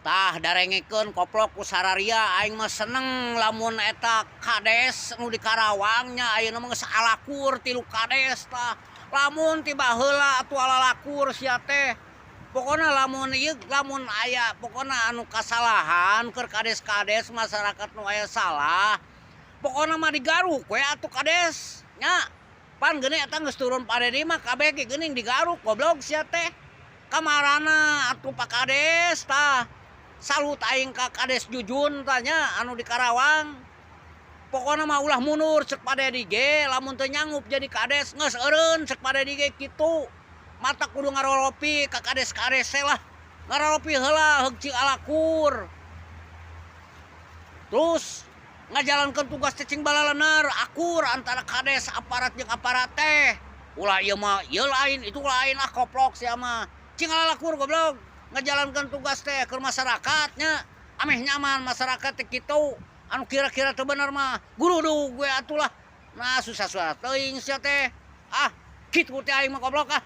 Tah, darengekeun koplok ku sararia. Aing mah seneng lamun eta kades nu di Karawang nya, ayeuna mah geus alakur tilu kades. Tah, lamun ti baheula atuh alalakur sia teh. Pokona lamun ieu, lamun aya pokona anu kasalahan keur kades-kades, masyarakat nu aya salah, pokona mah digaruk we atuh kades nya. Pan geuning eta geus turun Pak Dedi mah, kabeh ge geuning digaruk, goblok sia teh. Kamarana atuh Pak Kades? Tah, salut aing ka Kades Jujun tanya anu di Karawang. Pokoknya mah ulah mundur cek Pak Dedi ge. Lamun teu nyanggup jadi kades, geus eureun, cek Pak Dedi ge kitu. Mata kudu ngaroropi ka kades-kades teh lah, ngaroropi heula heug cing alakur. Terus ngajalankeun tugas teh cing balalener, akur antara kades, aparat jeung aparat teh. Ulah ieu mah ieu lain, itu lain, ah koplok sia mah. Cing alalakur, goblok, ngajalankeun tugas teh ke masyarakatnya, ameh nyaman masyarakat teh kitu. Anu kira-kira teu bener mah gurudug we atulah. Nah, susah-susah teuing sia teh. Ah, kitu teh aing mah, goblok ah.